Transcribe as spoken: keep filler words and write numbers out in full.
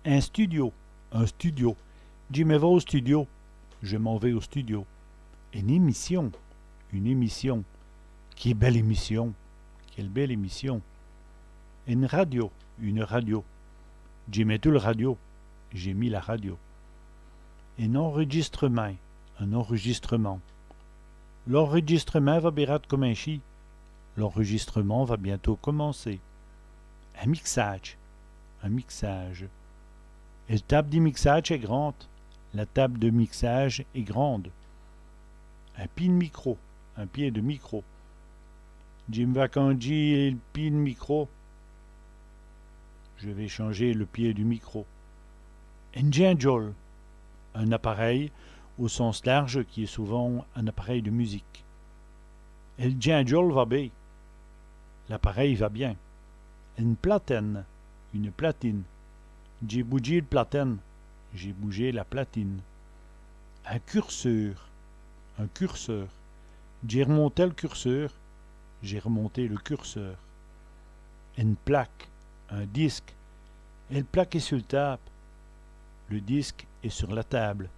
In studio, un studio. Dji m'è va au studio. Je m'en vais au studio. Ène émission, une émission. Qué bèle émission, quelle belle émission. Ène radio, une radio. Dj'é mètu l' radio, j'ai mis la radio. In ôrèdjistrèmint, un enregistrement. L'ôrèdjistrèmint va bén rade cominchî. L'enregistrement va bientôt commencer. In mixâdje, un mixage. El tâbe di mixâdje èst grande. La table de mixage est grande. In pîd d' micro, un pied de micro. Dji m' va candjî l' pîd d' micro. Je vais changer le pied du micro. In djindjole, un appareil au sens large qui est souvent un appareil de musique. El djindjole va bén. L'appareil va bien. Ène platène, une platine. Dj'é boudjî l' platène. J'ai bougé la platine. In curseûr, un curseur. Dj'é r'monté l' curseûr. J'ai remonté le curseur. Ène plake, un disque. El plake èst su l' tâbe. Le disque est sur la table.